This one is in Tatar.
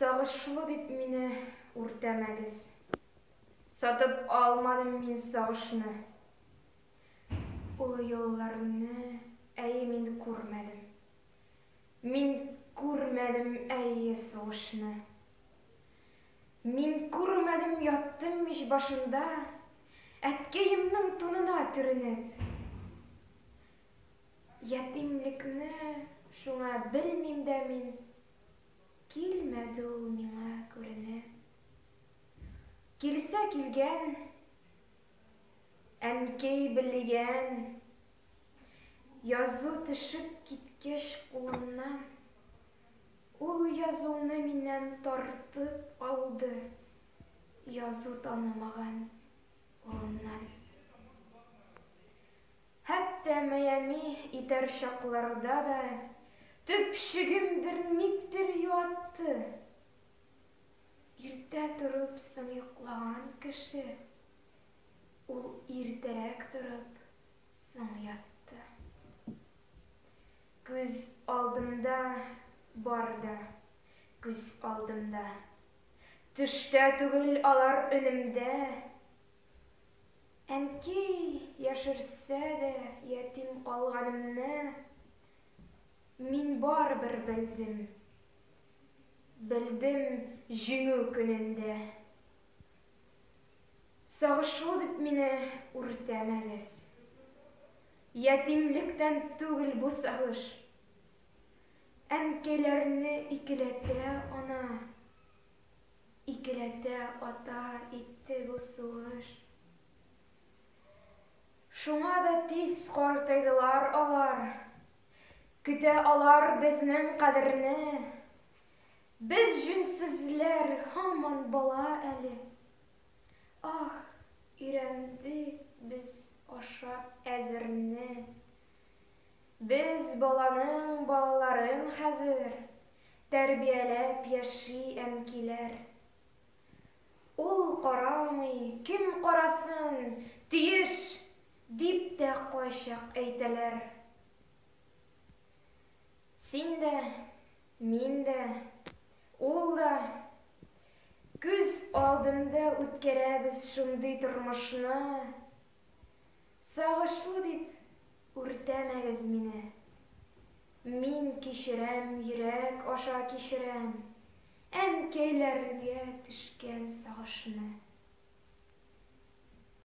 Сагышлы дип мине үртәмәгез. Сатып алмадым мин сагышны. Ул елларны, әйе, мин күрмәдем. Мин күрмәдем, әйе, сугышны. Мин күрмәдем, яттым мич башында, Әткәемнең тунына төренеп. Ятимлекне шуңа белмим дә мин, Килмәде ул миңа күренеп. Килсә килгән, әнкәй белгән, Язу төшеп киткәч кулымнан, Ул язуны миннән тартып алды, Язу танымаган улыннан. Хәтта Майами итәр чакларда да Төпчегемдер никтер юатты. Иртә торып соң йоклаган кеше, Ул иртәрәк торып соң ятты. Күз алдымда бар да, күз алдымда. Төштә түгел алар өнемдә. Әнкәй яшерсә дә ятим калганымны, Мин барыбер белдем, белдем Җиңү көнендә. Сагышлы дип мине үртәмәгез. Ятимлектән түгел бу сагыш. Әнкәйләрне икеләтә ана, Икеләтә ата итте бу сугыш. Шуңа да тиз картайдылар алар, Көтә алар безнең кадерне. Без җүнсезләр һаман бала әле. Ах, өйрәндек без ашап әзерне. Без баланың балаларын хәзер Тәрбияләп яши әнкиләр. Ул карамый, кем карасын, Тиеш, дип тә кайчак әйтәләр. Син дә, мин дә, ул да Күз алдында үткәрәбез шундый тормышны. Сагышлы дип үртәмәгез мине. Мин кичерәм, йөрәк аша кичерәм, Әнкәйләргә төшкән сагышны.